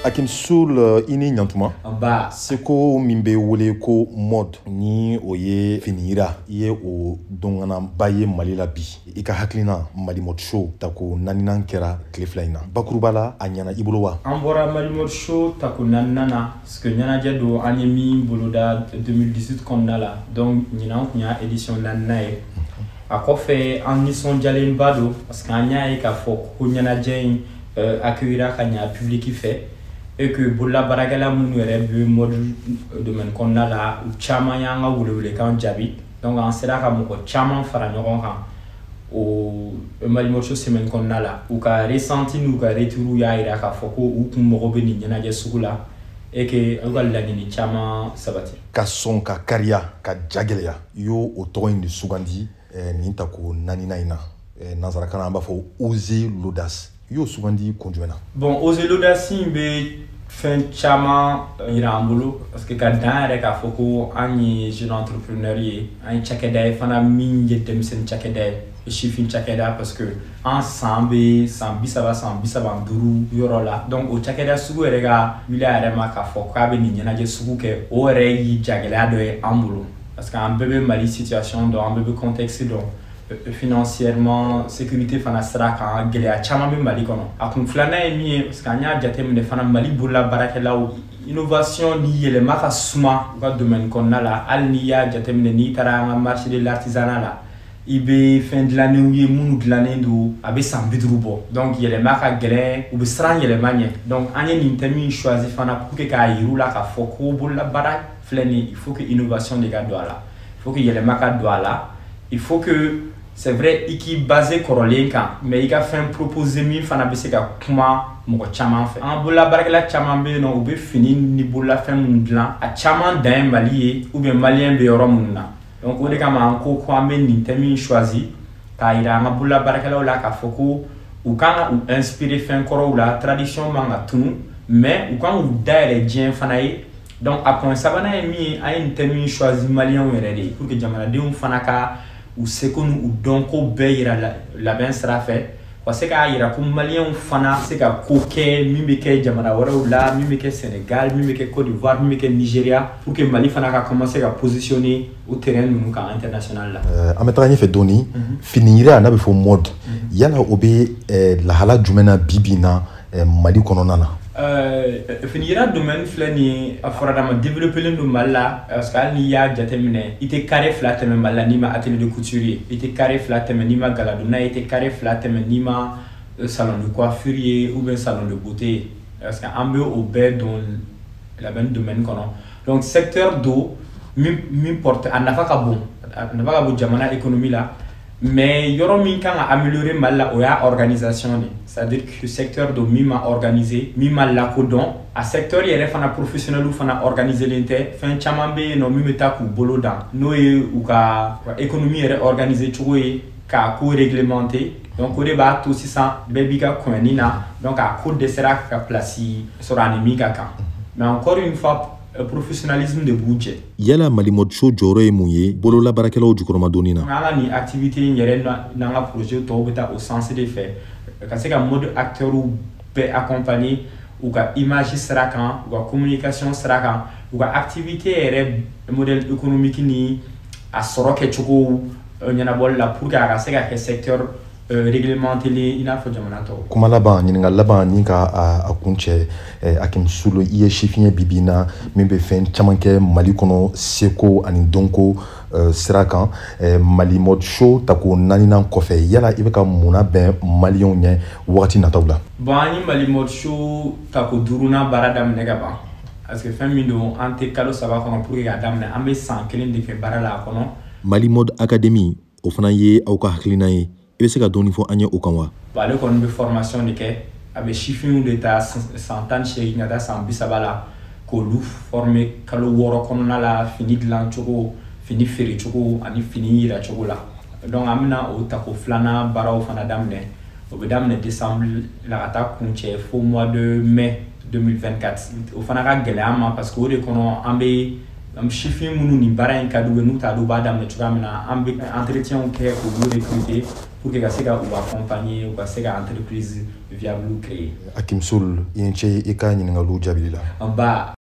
Hakim Soul, i ni ɲantuma. Ba. Seko min bɛ wele ko mode, ni o ye finiyira, i ye o dɔnganaba ye Mali la bi. I ka hakilina Mali Mode Show tako naaninan kɛra tile 2 in na, bakuruba la, a ɲɛna i bolo wa? An bɔra Mali Mode Show tako naaninan na, parce que ɲɛnajɛ don an ye min boloda 2018 kɔnɔna la. Donc ɲinan kun y'a édition naaninan ye. A kɔfɛ, an nisɔndiyalenba don, parce que an y'a ye k'a fɔ ko ɲɛnajɛ in accueillira ka ɲa public fɛ, et que bololabaarakɛla minnu yɛrɛ bɛ mode domaine kɔnɔna la, u caman y'an ka welewelekan jaabi. Donc an sera ka mɔgɔ caman fara ɲɔgɔn kan o Mali Mode Show semaine kɔnɔna la. U ka ressenti n'u ka retour y'a yira k'a fɔ ko u kun mago bɛ nin ɲɛnajɛ sugu la, et que u ka laɲini caman sabati. Ka sɔn ka kariya ka ja gɛlɛya, i y'o o tɔgɔ in de sugandi nin tako naaninan in na. Nanzarakan na, an b'a fɔ oser l'audace. I y'o sugandi kun jumɛn na? Bon, oser l'audace in bɛ fɛn caman yira an bolo, parce que ka dan yɛrɛ k'a fɔ ko an ye jeune entrepreneur ye, an ye cakɛda ye fana min ye denmisɛnnin cakɛda ye, sifin cakɛda, parce que an san bɛ san 30, san 35 yɔrɔ la. Donc o cakɛda sugu yɛrɛ ka wuli a yɛrɛ ma k'a fɔ k'a bɛ nin ɲɛnajɛ sugu kɛ, o yɛrɛ ye jagɛlɛya dɔ ye an bolo, parce que an bɛɛ bɛ Mali situation dɔn, an bɛɛ bɛ contexte dɔn. Financièrement, sécurité fana sira kan, gɛlɛya caman bɛ Mali kɔnɔ. A kun filanan ye min ye, parce que an y'a jateminɛ fana, Mali bolola baarakɛlaw, innovation ni yɛlɛma ka suma u ka domaine kɔnɔna la. Hali n'i y'a jateminɛ, n'i taara an ka marché de l'artisanat la, i bɛ fɛn dilannenw ye minnu dilannen don a bɛ san 50 bɔ. Donc yɛlɛma ka gɛlɛn, u bɛ siran yɛlɛma ɲɛ. Donc an ye nin thème in choisi fana pour que k'a yir'u la k'a fɔ ko bololabaara filɛ nin ye, il faut que innovation de ka don a la, il faut que yɛlɛma ka don a la. Il faut que, c'est vrai, i k'i basé kɔrɔlen kan, mais i ka fɛn proposer min fana bɛ se ka kuma mɔgɔ caman fɛ. An ka bololabaarakɛla caman bɛ yen nɔ, u bɛ fini ni bololafɛn minnu dilan, a caman dan ye Mali ye ou bien malien bɛ yɔrɔ minnu na. Donc o de kama an ko ko an bɛ nin thème in choisi k'a yira an ka bololabaarakɛlaw la k'a fɔ ko u kan ka u inspirer fɛn kɔrɔw la, tradition man ka tunu, mais u kan k'u dayɛlɛ diɲɛ fana ye. Donc a point sabanan ye min ye, an ye nin thème in choisi maliyɛnw yɛrɛ de ye, pour que jamanadenw fana ka u seko n'u dɔnko bɛɛ yira labɛn sira fɛ, ka se k'a yira ko maliyɛnw fana se ka ko kɛ min bɛ kɛ jamana wɛrɛw la, min bɛ kɛ Sénégal, min bɛ kɛ Côte d'Ivoire, min bɛ kɛ Nigéria, pour que Mali fana ka commencer ka positionner o terrain ninnu kan international la. An bɛ taga ɲɛfɛ dɔɔni. Finiyira n'a bɛ fɔ mode, yala o bɛ lahala jumɛn na bi bi in na Mali kɔnɔna na? Finiyira domaine filɛ nin ye, a fɔra dama développé don Mali la, parce que hali n'i y'a jateminɛ, i tɛ carré 2 tɛmɛ Mali la n'i ma atelier de couture ye, i tɛ carré 2 tɛmɛ n'i ma galadonna ye, i tɛ carré 2 tɛmɛ n'i ma salon de coiffure ye ou bien salon de beauté ye, parce que an bɛ o bɛɛ don labɛn domaine kɔnɔ. Donc secteur do min porte, a nafa ka bon, a nafa ka bon jamana économie la. Mais yɔrɔ min kan ka améliorer Mali la, o y'a organisation de, c'est à dire que secteur do min ma organisé, min ma lakodɔn. A secteur yɛrɛ fana, professionnel fana organisé len tɛ. Fɛn caman bɛ yen nɔ min bɛ taa k'u bolo dan, n'o ye u ka économie yɛrɛ organiser cogo ye, k'a ko réglementer. Donc o de b'a to sisan bɛɛ b'i ka kɔɲɔni na, donc a ko dɛsɛra ka place sɔrɔ a ni min ka kan. Mais encore une fois, professionnalisme de b'u jɛ. Yala Mali Mode Show jɔyɔrɔ ye mun ye bololabaarakɛlaw jukɔrɔmadonni na? An ka nin activité in yɛrɛ n'an ka projet tɔw bɛ taa o sens de fɛ, ka se ka mode acteurs bɛɛ accompagner u ka image sira kan, u ka communication sira kan, u ka activité yɛrɛ modèle économique ni a sɔrɔ kɛcogo ɲɛnabɔli la, pour que a ka se ka kɛ secteur réglementé i n'a fɔ jamana tɔw. Kuma laban, ɲininkali laban ni ka a kun cɛ, Hakim Soul, i ye sifin ye bi bi in na min bɛ fɛn caman kɛ Mali kɔnɔ seko ani dɔnko sira kan. Mali Mode Show tako naaninan kɔfɛ, yala i bɛ ka mun labɛn maliyɛnw ɲɛ wagati nataw la? Bon, an ye Mali Mode Show tako duurunan baara daminɛ ka ban, parce que fɛn min don, an tɛ kalo 3 kɔnɔ pour que k'a daminɛ, an bɛ san 1 de kɛ baara la a kɔnɔ. Mali Mode Academy, o fana ye aw ka hakilina ye, i bɛ se ka dɔɔni fɔ an ye o kan wa? Bon, ale kɔni bɛ formation de kɛ, a bɛ sifinw de ta san 18 ka taa san 30 la, k'olu former kalo 6 kɔnɔna la, fini dilan cogo, fini feere cogo ani fini yira cogo la. Donc an bɛna o tako filanan baaraw fana daminɛ, o bɛ daminɛ décembre la ka taa kuncɛ fo mois de mai 2024. O fana ka gɛlɛn an ma, parce que o de kɔnɔ an bɛ sifin minnu nin baara in ka d'u ye, n'u t'a dɔn u b'a daminɛ cogoya min na, an bɛ entretien kɛ k'olu recruter. Pour que ka se ka u accompagner, u ka se ka entreprise viable créer. Hakim Soul, i ni ce i ka ɲininkaliw jaabili la. Nba.